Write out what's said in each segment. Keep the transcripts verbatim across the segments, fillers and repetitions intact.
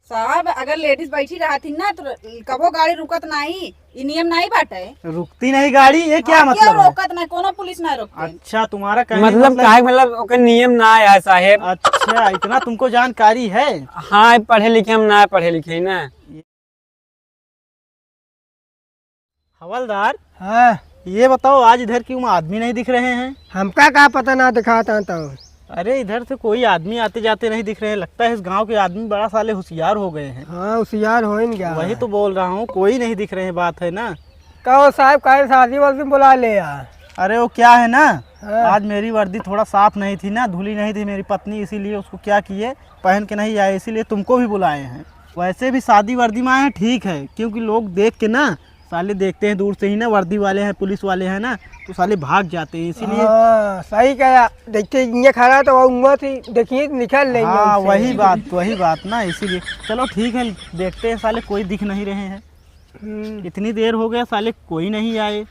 साहब, अगर लेडीज बैठी रहती ना तो कबो गाड़ी रुकत नहीं, ई नियम नहीं बाटे। रुकती नहीं गाड़ी, ये क्या हाँ, मतलब क्यों है? रोकत नहीं, कोनो पुलिस नहीं रोकते। अच्छा, तुम्हारा कहने मतलब मतलब काहे, मतलब ओकर नियम ना आया साहेब। अच्छा, इतना तुमको जानकारी है? हाँ, पढ़े लिखे हम ना, पढ़े लिखे ना। हवलदार, हाँ। ये बताओ, आज इधर क्यों आदमी नहीं दिख रहे हैं? हमका का पता ना दिखाता तो। अरे, इधर से कोई आदमी आते जाते नहीं दिख रहे हैं। लगता है इस गांव के आदमी बड़ा साले होशियार हो गए हैं। हाँ, होशियार होइन गया वही है। तो बोल रहा हूँ, कोई नहीं दिख रहे हैं, बात है ना। कहो साहब, काहे शादी वादी में बुला ले यार। अरे, वो क्या है ना, हाँ। आज मेरी वर्दी थोड़ा साफ नहीं थी ना, धुली नहीं थी मेरी पत्नी, इसीलिए उसको क्या किए, पहन के नहीं आए, इसीलिए तुमको भी बुलाए हैं। वैसे भी शादी वर्दी में आए हैं, ठीक है, क्योंकि लोग देख के ना, साले देखते हैं दूर से ही ना, वर्दी वाले हैं, पुलिस वाले हैं ना, तो साले भाग जाते हैं, इसीलिए। हाँ, सही कहा। देखते ये खड़ा तो वो उम्मा से देखिए निकल लेंगे हाँ, उससे। वही बात, वही बात ना, इसीलिए। चलो ठीक है, देखते हैं, साले कोई दिख नहीं रहे हैं। हम्म। इतनी देर हो गया, साले कोई नहीं आए।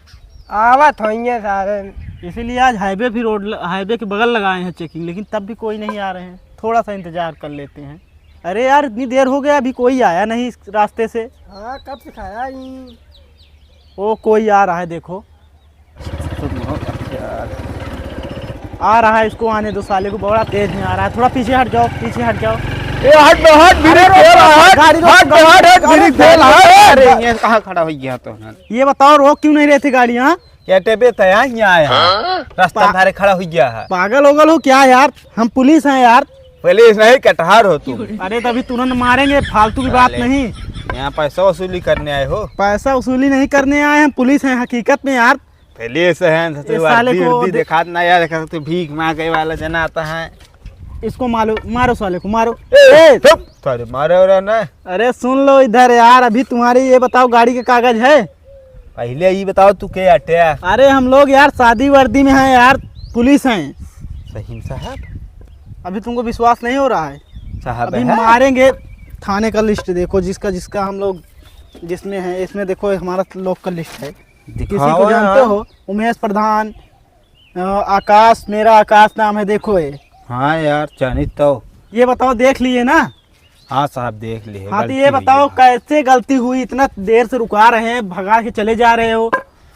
आवत होइए सारे। इसीलिए आज हाईवे भी रोड ल-, हाईवे के बगल लगाए हैं चेकिंग, लेकिन तब भी कोई नहीं आ रहे हैं। थोड़ा सा इंतजार कर लेते हैं। अरे यार, इतनी देर हो गया, अभी कोई आया नहीं इस रास्ते से। हाँ, कब से खड़ा ही। ओ, कोई आ रहा है, देखो। आ रहा है, इसको आने दो, साले को बड़ा तेज में आ रहा है। थोड़ा पीछे हट जाओ, पीछे हट जाओ। ए, हट, हट, ब्रेक फेल है, हट, गाड़ी रोक, हट, गाड़ी हट, हट, रोक, ब्रेक फेल है। अरे, ये कहाँ खड़ा हो गया तो? ये बताओ, रोक क्यों नहीं रहे थे गाड़ी, हाँ? क्या टेबे था यहाँ, यहाँ आया है। हाँ? रास्ता पा-, धारे खड़ा हो गया है। पागल ओगल हो क्या यार? हम पुलिस हैं यार। पुलिस नहीं, कटहर हो तुम। अरे, तभी तुरंत मारेंगे, फालतू की बात साले, नहीं। यहाँ पैसा वसूली करने आए हो? पैसा वसूली नहीं करने आए, हम पुलिस हैं हकीकत में यार। पुलिस हैं, तो ये साले वर्दी, को वर्दी दे- दिखात ना यार, देखा तो भीख मांगे वाला जना आता है। इसको मारो, मारो साले को, मारो। ए, ए! चुप, साले मारे हो रहा ना। अरे सुन लो इधर यार, अभी तुम्हारी ये बताओ गाड़ी के कागज है? पहले ये बताओ तू के अटे? अरे हम लोग यार शादी वर्दी में हैं यार, पुलिस हैं। सही में साहब? अभी तुमको विश्वास नहीं हो रहा है? साहब अभी है? मारेंगे। थाने का लिस्ट देखो, जिसका जिसका हम लोग जिसमें है, इसमें देखो हमारा लोग का लिस्ट है। किसी दिखाओ को जानते यार। हो? उमेश प्रधान, अ, आकाश, मेरा आकाश नाम है, देखो ये। हाँ यार, जानी तो। ये बताओ, देख लिए ना? हाँ साहब, देख लिए, हाँ, तो गलती ये हुई बताओ, है। कैसे गलती हुई? इतना देर से रुका रहे हैं, भगा के चले जा रहे हो।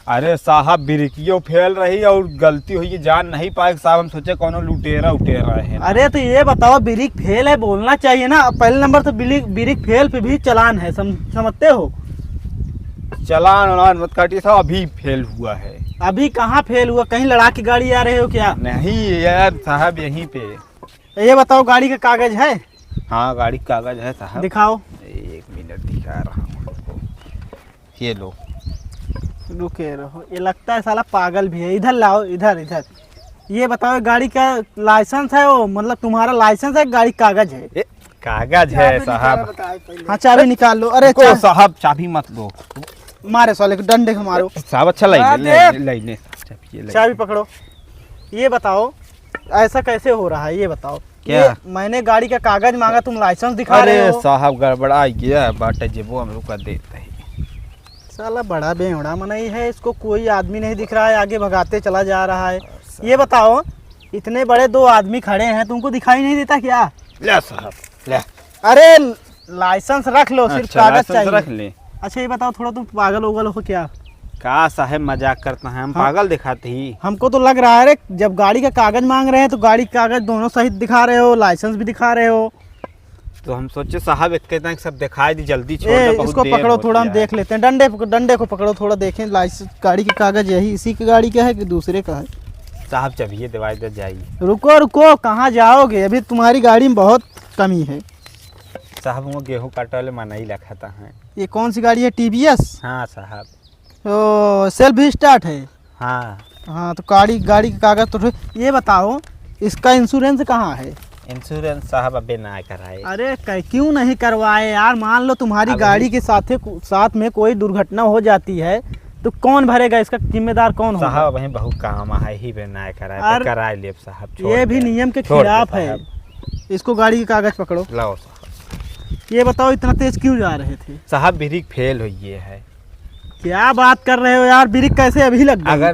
अरे साहब, ब्रेकियो फेल रही और गलती हुई, जान नहीं पाए साहब। हम सोचे कौनो लुटेरा उटेरा है। अरे तो ये बताओ, ब्रेक फेल है, बोलना चाहिए ना। पहले नंबर तो ब्रेक, ब्रेक फेल पे भी चालान है, सम-, समझते हो? चालान वालान मत काटिए साहब, अभी फेल हुआ है। अभी कहाँ फेल हुआ? कहीं लड़ा के गाड़ी आ रहे हो क्या? नहीं यार साहब, यहीं पे। ये बताओ, गाड़ी का कागज है? हाँ, गाड़ी का कागज है साहब। दिखाओ। एक मिनट, दिखा रहा हूँ आपको। ये लो। रुके रहो, ये लगता है साला पागल भी है। इधर लाओ, इधर, इधर। ये बताओ, गाड़ी का लाइसेंस है वो, मतलब तुम्हारा लाइसेंस है, गाड़ी का कागज है? ये कागज है साहब। हाँ, चाबी निकाल लो। अरे रुको चा- साहब, चाबी मत दो। मारे साले को, डंडे को मारो। साहब, अच्छा, लाई, हाँ, लाई, दे। लाई, लाई, चाबी, ये लाई। चाबी पकड़ो। ये बताओ, ऐसा कैसे हो रहा है, ये बताओ। क्या? ये मैंने गाड़ी का कागज मांगा, तुम लाइसेंस दिखा अरे रहे हो। साहब, गड़बड़ा गया बाटे, जेबो हम लोग का देते ही। साला बड़ा बेवड़ा मनई है, इसको कोई आदमी नहीं दिख रहा है, आगे भगाते चला जा रहा है। साला। ये बताओ, इतने बड़े दो आदमी खड़े हैं, तुमको दिखाई नहीं देता क्या? ले साहब, ले। अरे, लाइसेंस रख लो, सिर्फ अच्छा, कागज लाइसेंस चाहिए। रख ले। अच्छा, ये बताओ, थोड़ा तुम पागल ओगल हो क्या? का साहेब, मजाक करता है, हम हाँ। पागल दिखाते ही। हमको तो लग रहा है रे, जब गाड़ी का कागज मांग रहे हैं तो गाड़ी का कागज दोनों सहित दिखा रहे हो, लाइसेंस भी दिखा रहे हो। तो हम सोचे साहब एक के तक सब दिखाई दी, जल्दी छोड़ ए, दे, बहुत इसको देर पकड़ो हो थोड़ा, हम गया है। देख लेते हैं। डंडे को, डंडे को पकड़ो थोड़ा, देखें लाइसेंस, गाड़ी के कागज यही इसी की गाड़ी का है कि दूसरे का है? साहब, चाबिये दिवाई दे जाइए। रुको, रुको, कहाँ जाओगे? अभी तुम्हारी गाड़ी में बहुत कमी है। साहब, वो गेहूँ काटे वाले मनई लखाता है। ये कौन सी गाड़ी है, टीवीएस? हाँ साहब। ओ, सेल्फ स्टार्ट है? हाँ। हाँ, तो गाड़ी, गाड़ी के कागज तो ठीक। ये बताओ, इसका इंश्योरेंस कहाँ है? इंश्योरेंस साहब अबे ना कराए। अरे, कै-, क्यों नहीं करवाए यार? मान लो तुम्हारी अबे गाड़ी के साथे, साथ में कोई दुर्घटना हो जाती है, तो कौन भरेगा इसका? जिम्मेदार कौन होगा? साहब, अबे बहुत काम है, ही बे ना कराए, अरे, कराए लेब साहब, छोड़ ये भी दे। नियम के छोड़ दे खिलाफ है। साहब। इसको गाड़ी के कागज पकड़ो। लाओ साहब। ये बताओ, इतना तेज क्यों जा रहे थे? साहब, ब्रेक फेल हुई है। क्या बात कर रहे हो यार, ब्रेक कैसे अभी लग गई? अगर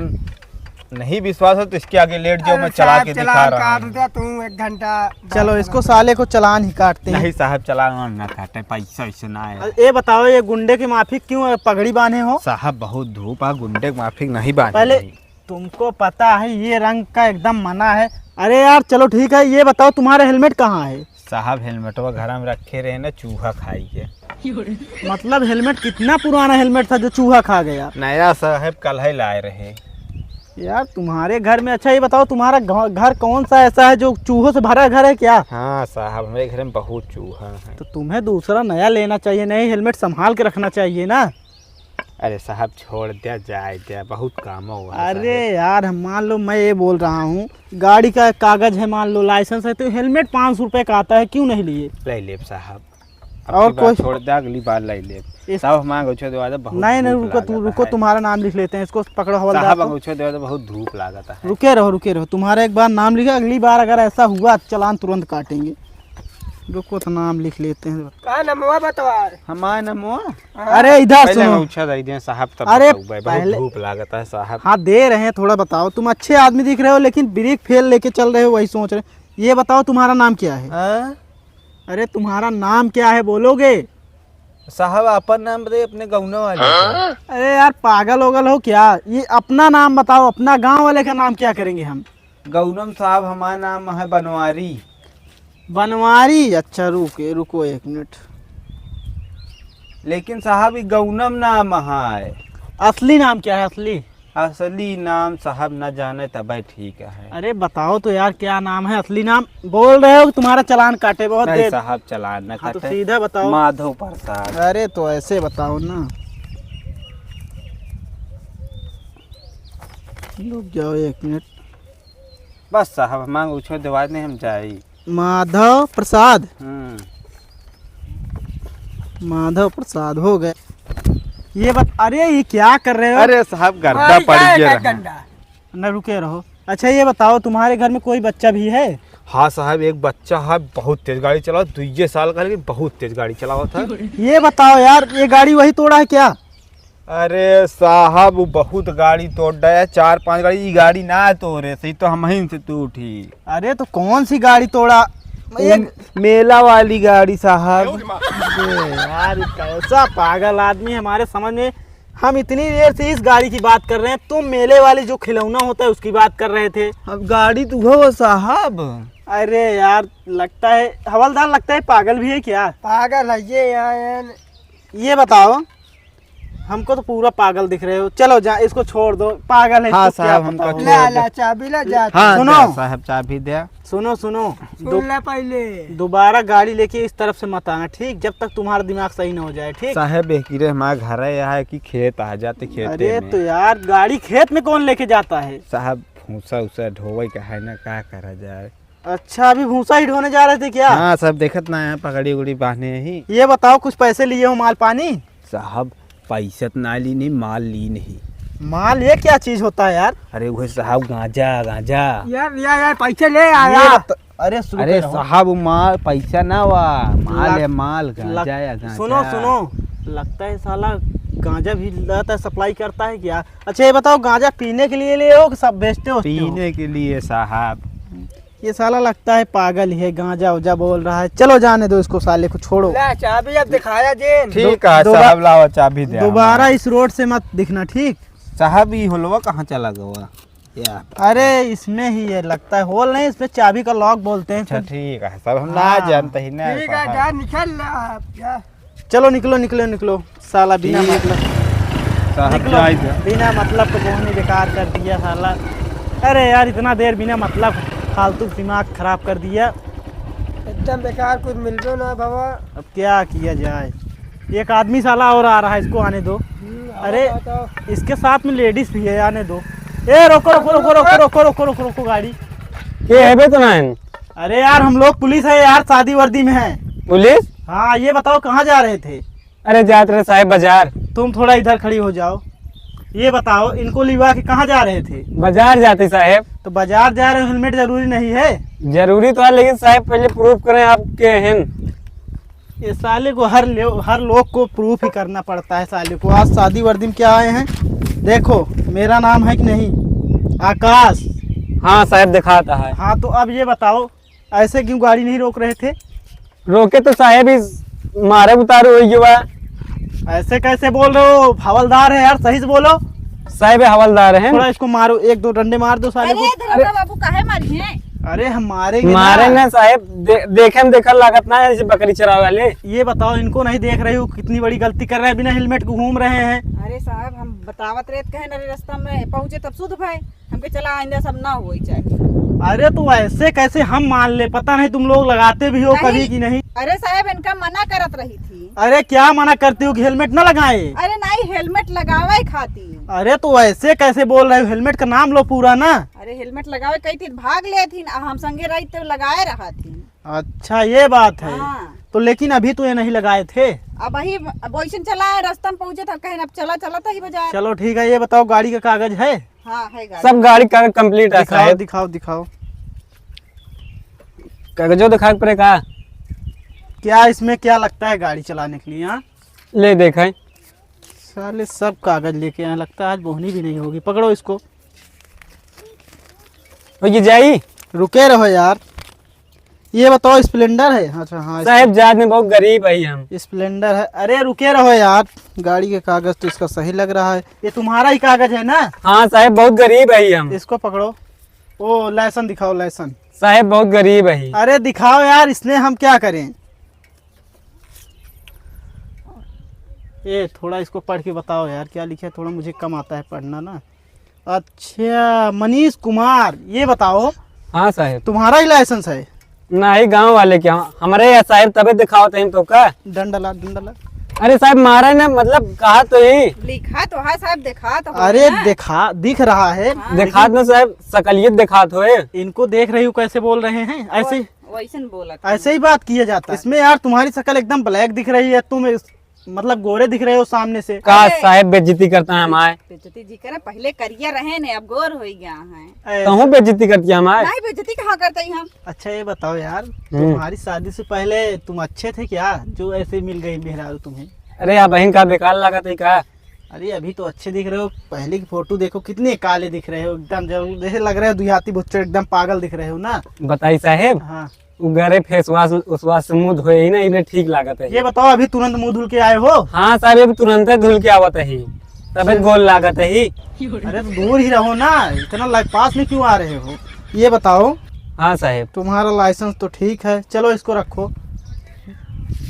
नहीं विश्वास हो तो इसके आगे लेट जाओ, अरे मैं चला साहब, के दिखा चलान रहा काट हूँ। दे तू एक घंटा। चलो, इसको साले को चलान ही काटते हैं। नहीं साहब, चलान ना काटे, पैसा वैसे ना आए। अरे, ये बताओ, ये गुंडे के माफिक क्यों पगड़ी बांधे हो? साहब, बहुत धूप है, गुंडे के माफिक नहीं बांधे पहले नहीं। तुमको पता है, ये रंग का एकदम मना है। अरे यार, चलो ठीक है, ये बताओ, तुम्हारा हेलमेट कहाँ है? साहब, हेलमेटवा घर में रखे रहे ना, चूहा खाई के। मतलब, हेलमेट कितना पुराना हेलमेट था जो चूहा खा गया? नया साहब, कल ही लाए रहे। यार, तुम्हारे घर में, अच्छा, ये बताओ, तुम्हारा घ-, घर कौन सा ऐसा है जो चूहों से भरा घर है क्या? हाँ साहब, हमारे घर में बहुत चूहा है। तो तुम्हें दूसरा नया लेना चाहिए, नए हेलमेट संभाल के रखना चाहिए ना। अरे साहब, छोड़ द्या, जाए द्या, बहुत काम हुआ है अरे साहब। यार, हम, मान लो, मैं ये बोल रहा हूँ, गाड़ी का कागज है, मान लो, लाइसेंस है, तो हेलमेट पाँच सौ रुपए का आता है, क्यों नहीं लिए? ले लेब साहब। अब और की बार कोई छोड़ द्या, अगली बार ले लेब। इस साहब, हमारा अंगूछा दवा दे, बहुत नहीं, नहीं, धूप रुको, तू लागत रुको, है। तुम्हारा नाम लिख लेते हैं, इसको पकड़ो, हवलदार साहब, को। अंगूछा दवा दे, बहुत धूप लागत है। रुके रहो, रुके रहो, तुम्हारा एक बार नाम लिखा, अगली बार अगर ऐसा हुआ, चालान तुरंत काटेंगे। रुको, तो नाम लिख लेते हैं। का नमवा बतवा? हमारा नमवा? हाँ। अरे, इधर पहले सुनो। अंगूछा दे दें साहब, तब अरे, बताऊँ भाई, बहुत पहले धूप लागत है साहब। हाँ, दे रहे हैं, थोड़ा बताओ। तुम अच्छे आदमी दिख रहे हो, लेकिन ब्रेक फेल लेके चल रहे हो, वही सोच रहे। ये बताओ, तुम्हारा नाम क्या है? हाँ? अरे, तुम्हारा नाम क्या है, बोलोगे? साहब, अपन नाम बताइए, अपने गौना वाले का। अरे यार, पागल ओगल हो क्या? ये अपना नाम बताओ, अपना गांव वाले का नाम क्या करेंगे हम? गौनम साहब, हमारा नाम है बनवारी। बनवारी? अच्छा, रुके, रुको एक मिनट। लेकिन साहब, ये गौनम नाम है। असली नाम क्या है, असली? असली नाम साहब न जाने तबे ठीक है। अरे बताओ तो यार, क्या नाम है असली नाम? बोल रहे हो कि तुम्हारा चालान काटे बहुत नहीं देर। साहब, चालान न हाँ, तो काटे। सीधा बताओ। माधव प्रसाद। अरे तो ऐसे बताओ ना। रुक जाओ एक मिनट। बस साहब, मांग उछो देवाज नहीं, हम जाई। माधव प्रसाद। हम्म। माधव प्रसाद हो गए। ये बत-, अरे, ये क्या कर रहे हो? अरे साहब, गर्दा मारी पड़ जाए गया एक रहा। डंडा। न, रुके रहो। अच्छा, ये बताओ, तुम्हारे घर में कोई बच्चा भी है? हाँ साहब, एक बच्चा है, बहुत तेज गाड़ी चलाओ, दुइये साल का, लेकिन बहुत तेज गाड़ी चलावत है। ये बताओ यार, ये गाड़ी वही तोड़ा है क्या? अरे साहब, वो बहुत गाड़ी तोड़ रहा है, चार पांच गाड़ी। ई गाड़ी ना तोड़े, सही तो हम ही से टूटी। अरे तो कौन सी गाड़ी तोड़ा? वो एक मेला वाली गाड़ी साहब। अरे यार, कैसा पागल आदमी है हमारे समझ में। हम इतनी देर से इस गाड़ी की बात कर रहे हैं, तुम मेले वाली जो खिलौना होता है उसकी बात कर रहे थे। अब गाड़ी तो हो साहब। अरे यार, लगता है हवलदार, लगता है पागल भी है क्या? पागल है ये यार। ये बताओ, हमको तो पूरा पागल दिख रहे हो। चलो जा, इसको छोड़ दो, पागल है, हाँ इसको क्या साहब, पता हमको होगा? छोड़ ला, दो। ला, चाबी ला, जा। हाँ, सुनो। दे साहब, चाबी दे। सुनो, सुनो। सुन दो-, ले पहले। दोबारा गाड़ी लेके इस तरफ से मत आना, ठीक? जब तक तुम्हारा दिमाग सही ना हो जाए, ठीक? साहब, एक ही रे हमारा घर है, यहाँ की खेत आ जाते खेते अरे में। तो यार, गाड़ी खेत में कौन लेके जाता है? साहब, भूसा उसा ढोवे का है ना, का करा जाए? अच्छा, अभी भूसा ही ढोने जा रहे थे क्या? हाँ, सब देखत ना है, पगड़ी उगड़ी बांधे ही। ये बताओ, कुछ पैसे लिए हो, माल पानी? साहब, पैसा तो ना ली नहीं, माल ली नहीं। माल, ये क्या चीज होता है यार? अरे, वो साहब, गांजा, गांजा। यार, यार, यार, पैसे ले आया। ये बत-, अरे, सुनो अरे तो। साहब, वो माल, पैसा ना हुआ, माल लग-, है, माल, गांजा लग-, या गांजा। सुनो, सुनो, लगता है साला गांजा भी लाता है, सप्लाई करता है क्या? अच्छा, ये बताओ, गांजा पीने के लिए ले हो कि सब बेचते होते हो? पीने के लिए साहब। ये साला लगता है पागल ही है, गांजा उजा बोल रहा है। चलो जाने दो इसको, साले को छोड़ो। ला चाबी अब दिखाया जेन। ठीक है दो-, दोबा-, साहब, लाओ चाबी दे दोबारा हमारा। इस रोड से मत दिखना, ठीक? साहब, ये होलवा कहाँ चला गवा? या। अरे, इसमें ही ये लगता है, होल नहीं, इसमें चाबी का लॉक बोलते हैं। अच्छा, ठीक है साहब, हम ना हाँ। जानते ही ना ठीक है, साहब। जा निकल ला आप, जा। चलो निकलो, निकलो, निकलो। साला बिना ठीक। मतलब साहब, निकलो। जाए दे। बिना मतलब के बहुत ही बेकार कर दिया साला। अरे यार, इतना देर बिना मतलब फालतू दिमाग खराब कर दिया। एकदम बेकार, कुछ मिलबो ना बाबा। अब क्या किया जाए, एक आदमी साला और आ रहा है, इसको आने दो। हम्म, आओ, अरे, आओ, आओ। इसके साथ में लेडीज भी है, आने दो। ए, रोको, रोको, रोको, रोको, रोको, रोको, रोको, रोको गाड़ी। के है बे तुम्हारे? अरे यार, हम लोग पुलिस है यार, शादी वर्दी में है। पुलिस? हाँ, ये बताओ, कहाँ जा रहे थे? अरे, जात रहे साहेब बाजार। तुम थोड़ा इधर खड़ी हो जाओ। ये बताओ, इनको लिवा के कहाँ जा रहे थे? बाजार जाते साहेब। तो बाजार जा रहे हो, हेलमेट जरूरी नहीं है? जरूरी तो है, लेकिन साहेब पहले प्रूफ करें आप के हैं। ये साले को हर ले-, हर लोग को प्रूफ ही करना पड़ता है साले को। आज शादी वर्दी में क्या आए हैं, देखो मेरा नाम है कि नहीं। आकाश। हाँ साहेब, देखात है। हाँ, तो अब ये बताओ, ऐसे क्यों गाड़ी नहीं रोक रहे थे? रोके तो साहेब, इस मारे उतारू होइ गवा। ऐसे कैसे बोल रहे हो? हवलदार है यार, सही से बोलो। साहेब, हवलदार हैं। थोड़ा इसको मारो, एक दो डंडे मार दो साले अरे को। धरमका बाबू, काहे मारी हैं? अरे हम मारेंगे ना। मारे ना साहेब, दे-, देखे में देखल लागत ना है जैसे बकरी चरावे वाले। ये बताओ, इनको नहीं देख रही हो कितनी बड़ी गलती कर रहे हैं, बिना हेलमेट के घूम रहे हैं। अरे साहब, हम बतावत रेत कहे ना रे, रास्ता में पहुँचे तब सुध भय। हमके चला आइंदा सब ना होई चाहे। अरे तो ऐसे कैसे हम मान ले, पता नहीं तुम लोग लगाते भी हो नहीं। कभी कि नहीं। अरे साहब, इनका मना करत रही थी। अरे क्या मना करती हो कि हेलमेट ना लगाए? अरे नहीं, हेलमेट लगावे खातिर। अरे तो ऐसे कैसे बोल रहे हो, हेलमेट का नाम लो पूरा ना। अरे हेलमेट लगावे कही थी, भाग ले थी, आ हम संगे रही तो लगाए रहा थी। अच्छा, ये बात है। हाँ। तो लेकिन अभी तो ये नहीं लगाए थे। अब वही, अब वैसे चला है, रास्ता में पहुँचे था, कहें अब चला, चला था ही बाजार। चलो ठीक है, ये बताओ गाड़ी का कागज है? हाँ, है गाड़ी। सब गाड़ी का complete है दिखाओ, साहेब। दिखाओ, दिखाओ। कागजो दिखाए के पड़े का? क्या इसमें क्या लगता है गाड़ी चलाने के लिए, हाँ? ले देखे। साले सब कागज लेके आए, लगता है आज बोहनी भी नहीं होगी। पकड़ो इसको। ओ, ये जाई? रुके रहो यार। ये बताओ, Splendor है? अच्छा, हाँ, साहेब, जात में बहुत गरीब है हम। Splendor है। अरे, रुके रहो यार, गाड़ी के कागज तो इसका सही लग रहा है। ये तुम्हारा ही कागज है ना? हाँ साहेब, बहुत गरीब है हम। इसको पकड़ो। ओ, license दिखाओ, license। साहेब, बहुत गरीब है। अरे, दिखाओ यार, इसने हम क्या करें? ये थोड़ा इसको पढ़ के बताओ यार, क्या लिखे है, थोड़ा मुझे कम आता है पढ़ना ना। अच्छा, मनीष कुमार, ये बताओ। हाँ साहेब। तुम्हारा ही license है? नहीं, गाँव वाले के, हमारे यहाँ साहेब तबे दिखावत हैं तो का? डंडा ला, डंडा ला। अरे साहेब, मारे ना, मतलब, कहा तो ही। लिखा तो है साहेब, देखा तो है अरे ना। देखा, दिख रहा है। हाँ। देखात ना साहेब, सकलियत देखात होए। इनको देख रही हूँ कैसे बोल रहे हैं, ऐसे ही। वैसन बोलत है। ऐसे ही बात किया जाता है। इसमें यार तुम्हारी शकल एकदम black दिख रही है, तुम इस, मतलब गोरे दिख रहे हो सामने से। का अरे। साहेब बेइज्जती करता है हमारे? बेइज्जती जी करे, पहले करिया रहे ने, अब गोर हो गया है। ऐसे। कहूँ बेइज्जती करती है हमारे? नहीं, बेइज्जती कहाँ करते ही हम? अच्छा ये बताओ यार, हम्म। तुम्हारी शादी से पहले तुम अच्छे थे क्या, जो ऐसे मिल गई मेहरारू तुम्हें? अरे यार बहन का बेकार लागत है का? अरे अभी तो अच्छे दिख रहे हो, पहले की फोटो देखो कितने काले दिख रहे हो एकदम, जब जैसे लग रहे हो दुहाती भुच्चड़, एकदम पागल दिख रहे हो ना। बताई साहेब, हाँ। उ घरे face wash, उस wash से मुंह धोए ही ना, इन्हें ठीक लागत है। ये बताओ अभी तुरंत मुंह धुल के आए हो? हाँ साहेब, अभी तुरंत धुल के आवत है, तबे गोर लागत है। अरे तो दूर ही रहो ना, इतना लग पास में क्यों आ रहे हो? ये बताओ। हाँ साहेब। तुम्हारा license तो ठीक है, चलो इसको रखो।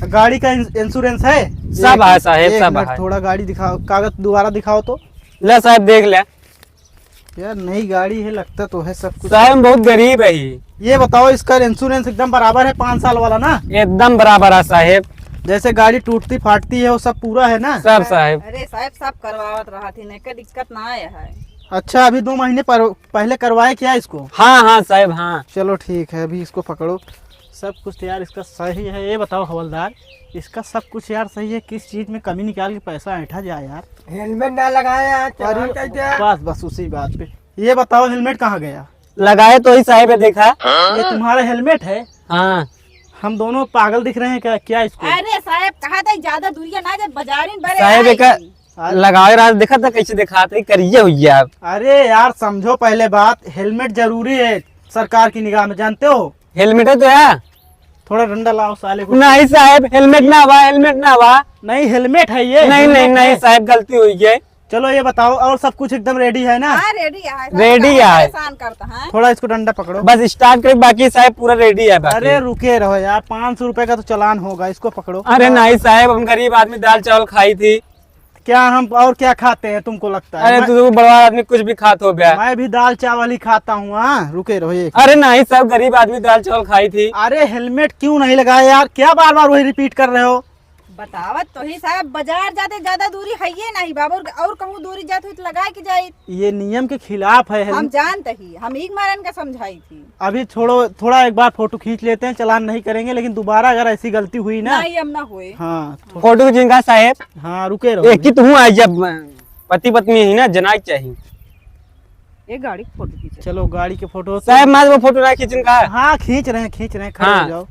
गाड़ी का ins-, insurance है? सब एक, है साहेब, एक सब मिनट, है। थोड़ा गाड़ी दिखाओ, कागज दोबारा दिखाओ तो। ले साहेब, देख ले। यार, नई गाड़ी है, लगता तो है सब कुछ। साहेब, हम बहुत गरीब है ही। ये बताओ, इसका insurance एकदम बराबर है पाँच साल वाला ना? एकदम बराबर है साहेब। जैसे गाड़ी टूटती फाटती है, वो सब पूरा है ना? सब साहेब। अरे साहेब, सब करवावत रहा थी, नहीं दिक्कत ना आया है। अच्छा, अभी दो महीने पर पहले करवाए क्या इसको? हाँ, हाँ साहेब, हाँ। चलो ठीक है, अभी इसको पकड़ो। सब कुछ तो यार इसका सही है। ये बताओ हवलदार, इसका सब कुछ यार सही है, किस चीज में कमी निकाल के पैसा ऐंठा जाए यार? हेलमेट ना लगाए यार, चलान अरे, कैसे? बस, बस उसी बात पे। ये बताओ हेलमेट कहाँ गया? लगाए तो ही साहेब है, देखा। ये तुम्हारा हेलमेट है? हाँ। हम दोनों पागल दिख रहे हैं क्या, क्या इसको? अरे साहेब, कहा था ज्यादा दूरिया ना, जब बाजारी में बड़े साहेब, आए। एक अरे। लगावे रहा, देखा था कैसे दिखाते, करिए हुई आप। अरे यार, समझो पहले बात, हेलमेट जरूरी है सरकार की निगाह में, जानते हो? हेलमेट है तो है? थोड़ा डंडा लाओ साले को। नहीं साहेब, हेलमेट ना हुआ, हेलमेट ना हुआ। नहीं, हेलमेट है ये, नहीं, हेलमेट नहीं, नहीं है। साहेब, गलती हुई है। चलो ये बताओ, और सब कुछ एकदम ready है ना? हाँ, ready है, साहब, ready काहे है। परेशान करता है? थोड़ा इसको डंडा पकड़ो। बस start करे, बाकी साहेब पूरा ready है बाकी। अरे रुके रहो यार, पाँच सौ रुपए का तो चालान होगा, इसको पकड़ो। अरे नहीं साहेब, हम गरीब आदमी, दाल चावल खाई थी। क्या हम और क्या खाते हैं तुमको लगता है? अरे मैं तू तो बड़वा आदमी, कुछ भी खात हो बे। मैं भी दाल चावल ही खाता हूँ। हाँ, रुके रहो एक। अरे नहीं साहेब, गरीब आदमी दाल चावल खाई थी। अरे हेलमेट क्यों नहीं लगाया यार, क्या बार बार वही repeat कर रहे हो? बतावत तो ही साहब, बाजार जाते ज्यादा दूरी है ये नहीं बाबू, और कहूँ दूरी जात हुई तो लगा के जाई। ये नियम के खिलाफ है। हम जानते ही, हम एक मारन का समझाई थी। अभी छोड़ो, थोड़ा एक बार फोटो खींच लेते हैं, चालान नहीं करेंगे, लेकिन दोबारा अगर ऐसी गलती हुई ना। नहीं, हम ना हुए। हाँ, थो- फोटो खींचेंगे साहेब। हाँ, रुके रहो। एक ही तो हूँ, आई जब पति पत्नी ही ना, जना के चाहिए। ये गाड़ी की फोटो खींच। चलो, गाड़ी के फोटो तो साहेब, मार वो फोटो ना खींचन का। हाँ, खींच रहे हैं, खींच रहे हैं, खड़े हो हाँ। जाओ।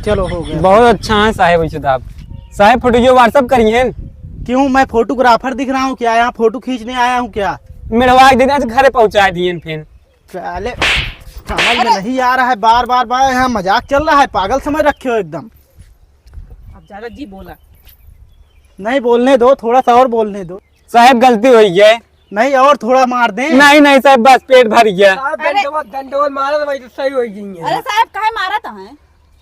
चलो, हो गया। बहुत अच्छा है साहेब, वैसे तो आप। साहेब, फोटो जो WhatsApp करी हैं? क्यों, मैं फोटोग्राफर दिख रहा हूँ क्या? यहाँ फोटो खींचने आया हूँ क्या? मिलवा के दे दें तो घरे पहुँचा दिए फिर। साले, समझ में नहीं आ रहा है, बार बार बार यहाँ मजाक चल रहा है, पागल समझ रखे हो एकदम। अब ज्यादा जी बोला। नहीं, बोलने दो, थोड़ा सा और बोलने दो। साहब, गलती हो गई है। नहीं, और थोड़ा मार दें। नहीं, नहीं साहब, बस पेट भर गया। साहब, अरे। दंडवत, दंडवत मारा तो भाई तो सही हो गई है। अरे साहब, काहे मारा तो है?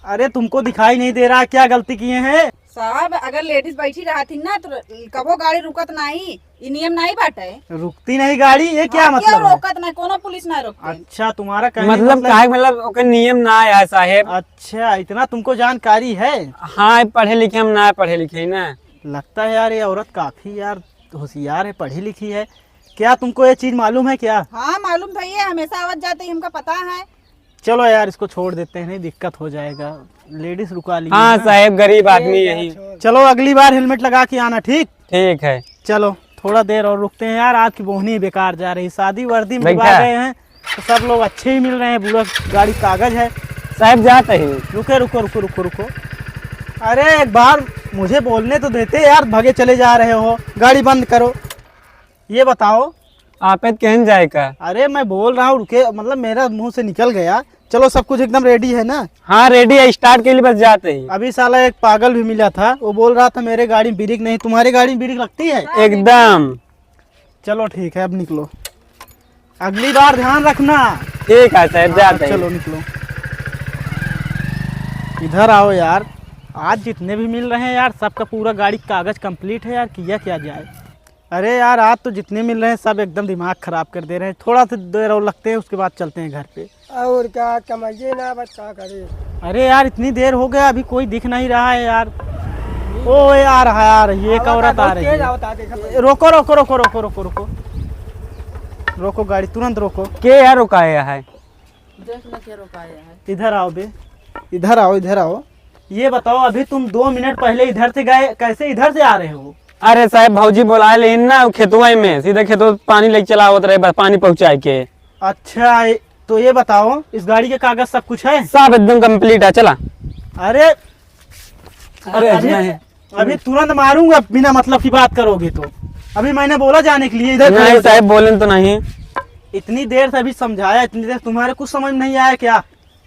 अरे, तुमको दिखाई नहीं दे रहा क्या गलती किए हैं? साहब, अगर लेडीज बैठी रहती ना तो कबो गाड़ी रुकत नहीं, ई नियम नहीं बाटे। रुकती नहीं गाड़ी, ये क्या हाँ, मतलब क्यों है? रोकत नहीं, कोनो पुलिस नहीं रोकते। अच्छा, तुम्हारा कहने का मतलब मतलब काहे, मतलब ओकर नियम ना आया है साहेब। अच्छा, इतना तुमको जानकारी है? हाँ, पढ़े लिखे हम ना, पढ़े लिखे ही ना। लगता है यार, ये औरत काफी यार होशियार है, पढ़ी लिखी है। क्या तुमको ये चीज मालूम है क्या? हाँ, मालूम था, ये हमेशा आवत जाते ही हमका पता है। चलो यार, इसको छोड़ देते हैं, नहीं दिक्कत हो जाएगा। लेडीज रुका ली हाँ है ना। साहेब, गरीब आदमी यही। चलो, अगली बार हेलमेट लगा के आना, ठीक? ठीक है। चलो, थोड़ा देर और रुकते हैं यार, आज की बोहनी बेकार जा रही। शादी वर्दी में बैठा। आ गए हैं तो सब लोग अच्छे ही मिल रहे हैं, पूरा गाड़ी कागज है। साहेब, जाते ही। रुके, रुको, रुको, रुको, रुको। अरे, एक बार मुझे बोलने तो देते यार, भागे चले जा रहे हो, गाड़ी बंद करो। ये बताओ। आपे त कहन जाए का? अरे, मैं बोल रहा हूँ, रुके, मतलब मेरा मुंह से निकल गया। चलो, सब कुछ एकदम रेडी है ना? हाँ, रेडी है, स्टार्ट के लिए बस जाते ही। अभी साला एक पागल भी मिला था, वो बोल रहा था मेरे गाड़ी में ब्रेक नहीं, तुम्हारी गाड़ी में ब्रेक लगती है? एकदम। चलो ठीक है, अब निकलो, अगली बार ध्यान रखना। ठीक है साहब, हाँ, जाते हैं। चलो निकलो, इधर आओ यार। आज जितने भी मिल रहे हैं यार, सबका पूरा गाड़ी कागज कंप्लीट है यार, किया क्या जाए। अरे यार, आज तो जितने मिल रहे हैं सब एकदम दिमाग खराब कर दे रहे हैं। थोड़ा सा देर और लगते हैं, उसके बाद चलते हैं घर पे। और क्या, कमाइए ना, बस क्या करें। अरे यार, इतनी देर हो गया, अभी कोई दिख नहीं रहा है यार। ओ, ये आ रहा है, आ रही है, एक औरत आ रही है। रोको, रोको, रोको, रोको, रोको, रोको। रोको गाड़ी, तुरंत रोको। के यार रुकाया है? देख ना के रुकाया है। इधर आओ बे, इधर आओ, इधर आओ। ये बताओ, अभी तुम दो मिनट पहले इधर से गए, कैसे इधर से आ रहे हो? अरे साहब, भौजी बोलाए लेन ना खेतवा में, सीधा खेतवा पानी लेके चला आवत रहे, बस पानी पहुँचाए के। अच्छा, ए-, तो ये बताओ, इस गाड़ी के कागज सब कुछ है? सब एकदम कंप्लीट है, चला। अरे, अरे, अभी, नहीं। अभी तुरंत मारूंगा बिना मतलब की बात करोगे तो। अभी मैंने बोला जाने के लिए, इधर खड़े नहीं हो जाओ। साहब, बोलें तो नहीं। इतनी देर से अभी समझाया, इतनी देर, तुम्हारे कुछ समझ में नहीं आया क्या?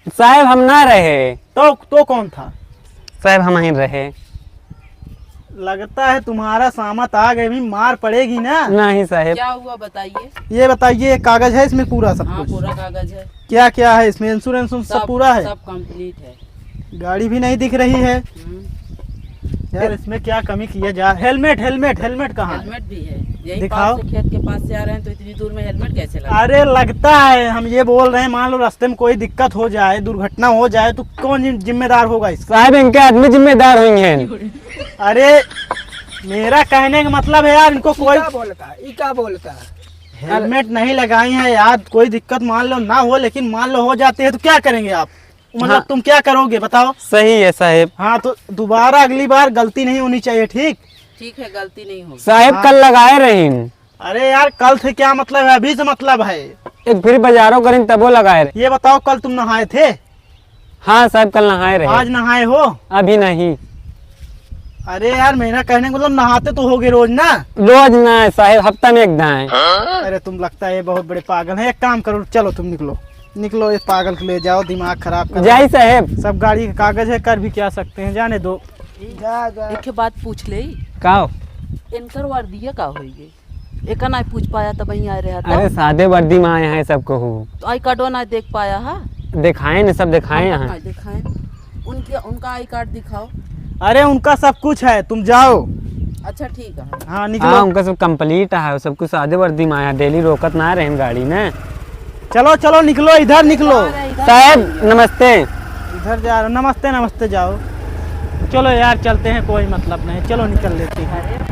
साहब, हम ना रहे। तो, तो कौन था? साहब, हम ही रहे। लगता है तुम्हारा सामत आ गए, भी मार पड़ेगी ना। नहीं साहब। क्या हुआ बताइए। ये बताइए, ये कागज है इसमें पूरा सब हाँ, कुछ? पूरा कागज है। क्या क्या है इसमें? इंश्योरेंस सब सब, पूरा है? सब कंप्लीट है। गाड़ी भी नहीं दिख रही है। हम्म। यार, इसमें क्या कमी किया जा? हेलमेट, हेलमेट, हेलमेट कहाँ है? हेलमेट भी है। यही दिखाओ। पास से, खेत के पास से आ रहे हैं तो इतनी दूर में हेलमेट कैसे लगा? अरे, लगता है, हम ये बोल रहे हैं, मान लो रास्ते में कोई दिक्कत हो जाए, दुर्घटना हो जाए तो कौन जिम-, जिम्मेदार होगा इसका? साहब, इनके आदमी जिम्मेदार होंगे। अरे, मेरा कहने का मतलब है यार, इनको कोई का बोलता, ई का बोलता? हेलमेट नहीं लगाई है यार, कोई दिक्कत मान लो ना हो, लेकिन मान लो हो जाती है तो क्या करेंगे आप? मतलब हाँ। तुम क्या करोगे बताओ? सही है साहेब। हाँ, तो दोबारा अगली बार गलती नहीं होनी चाहिए, ठीक? ठीक है, गलती नहीं होगी। साहेब, हाँ। कल लगाए रहीन। अरे यार, कल से क्या मतलब है, अभी से मतलब है। एक फिर बाजारों करीन तबो लगाए रहे। ये बताओ, कल तुम नहाए थे? हाँ साहेब, कल नहाए रहे। आज नहाए हो? अभी नहीं। अरे यार, मेरा कहने का मतलब नहाते तो होगे रोज ना? रोज ना साहेब, हफ्ता में एक दाएं। अरे तुम लगता है ये बहुत बड़े पागल हैं, एक काम करो, चलो तुम निकलो, निकलो, इस पागल को ले जाओ, दिमाग खराब कर जाई साहेब। सब गाड़ी के कागज है, कर भी क्या सकते हैं, जाने दो। जा, जा। एक बात पूछ ले। का हो? इनकर वर्दिया का होई गई? एका ना पूछ पाया तब वहीं आए रहा था। अरे सादे वर्दी में आए हैं सबको हो। तो आई कार्डवा ना देख पाया हा? दिखाए न, सब दिखाए हैं। हाँ, दिखाए। उनके, उनका आई कार्ड दिखाओ। अरे उनका सब कुछ है, तुम जाओ। अच्छा ठीक है। हाँ निकलो। हाँ, उनका सब कंप्लीट है, सब कुछ सादे वर्दी में आया, डेली रोकत ना रहे गाड़ी में। चलो चलो निकलो, इधर निकलो। साहब नमस्ते। इधर जा रहे, नमस्ते नमस्ते जाओ। चलो यार चलते हैं, कोई मतलब नहीं, चलो निकल लेते हैं।